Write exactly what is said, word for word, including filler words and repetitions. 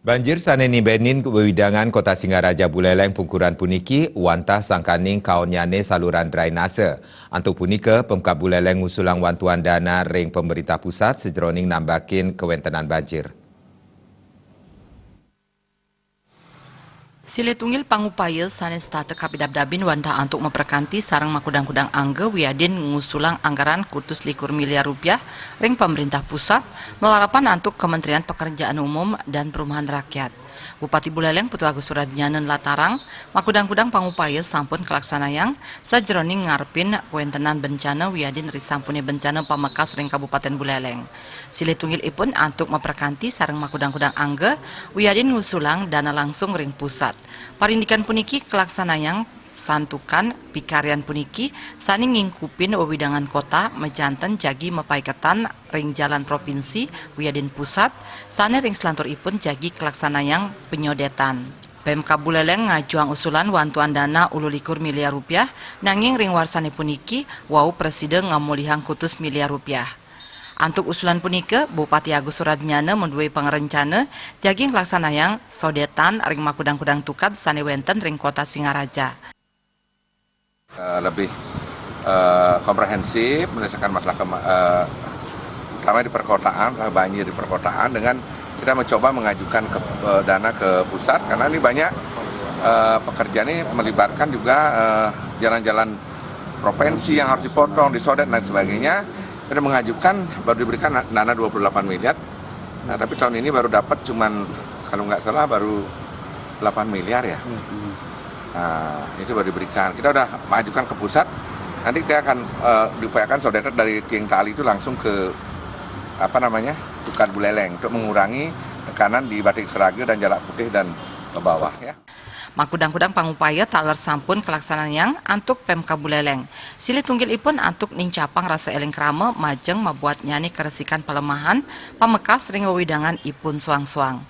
Banjir sané nibenin wewidangan Kota Singaraja Buleleng pungkuran puniki wantah sangkaning kaonnyane saluran drainase. Antuk punika, Pemkab Buleleng ngusulang wantuan dana ring pemerintah pusat sajeroning nambakin kawentenan banjir. Silih tunggil pangupaya sané setata kapidabdabin wantah antuk maprekanti sareng makudang-kudang angga wiadin ngusulang anggaran kutus likur miliar rupiah ring pemerintah pusat, malarapan antuk Kementerian Pekerjaan Umum dan Perumahan Rakyat. Bupati Buleleng Putu Agus Suradnyana nlatarang, makudang-kudang pangupaya sampun kalaksanayang sajeroning ngarepin kawentenan bencana wiadin risampune bencana pamekas ring Kabupaten Buleleng. Silih tunggil ipun antuk maprekanti sareng makudang-kudang angga wiadin ngusulang dana langsung ring pusat. Parindikan puniki kalaksanayang santukan pikaryan puniki sané ngingkupin wewidangan kota majanten jagi mapaiketan ring jalan provinsi wiadin pusat, sané ring selanturipun jagi kalaksanayang penyodetan. Pemkab Buleleng ngajuang usulan wantuan dana ulu likur miliar rupiah, nanging ring warsané puniki wau prasida ngamolihang kutus miliar rupiah. Antuk usulan punika, Bupati Agus Suradnyana madue pangrencana jagi nglaksanayang sodetan ring makudang-kudang tukad sané wénten ring Kota Singaraja. Eh, lebih, eh, komprehensif menyelesaikan masalah kema-, eh, terutama di perkotaan, masalah banjir di perkotaan, dengan kita mencoba mengajukan ke, eh, dana ke pusat, karena ini banyak, eh, pekerja ini melibatkan juga, eh, jalan-jalan provinsi yang harus dipotong, disodet, dan sebagainya. Kita mengajukan, baru diberikan dana dua puluh delapan miliar. Nah, tapi tahun ini baru dapat cuman, kalau nggak salah, baru delapan miliar ya. Nah, itu baru diberikan. Kita udah mengajukan ke pusat. Nanti kita akan, eh, diupayakan sodetan dari tiang tali itu langsung ke, apa namanya, tukad Buleleng untuk mengurangi tekanan di Batik Seraga dan Jalak Putih dan ke bawah ya. Makudang-kudang pangupaya taler sampun kalaksanayang antuk Pemkab Buleleng. Silih tunggil ipun antuk nincapang rasa eling krama majeng mabuatnyane karesikan palemahan pamekas ring wewidangan ipun soang-soang.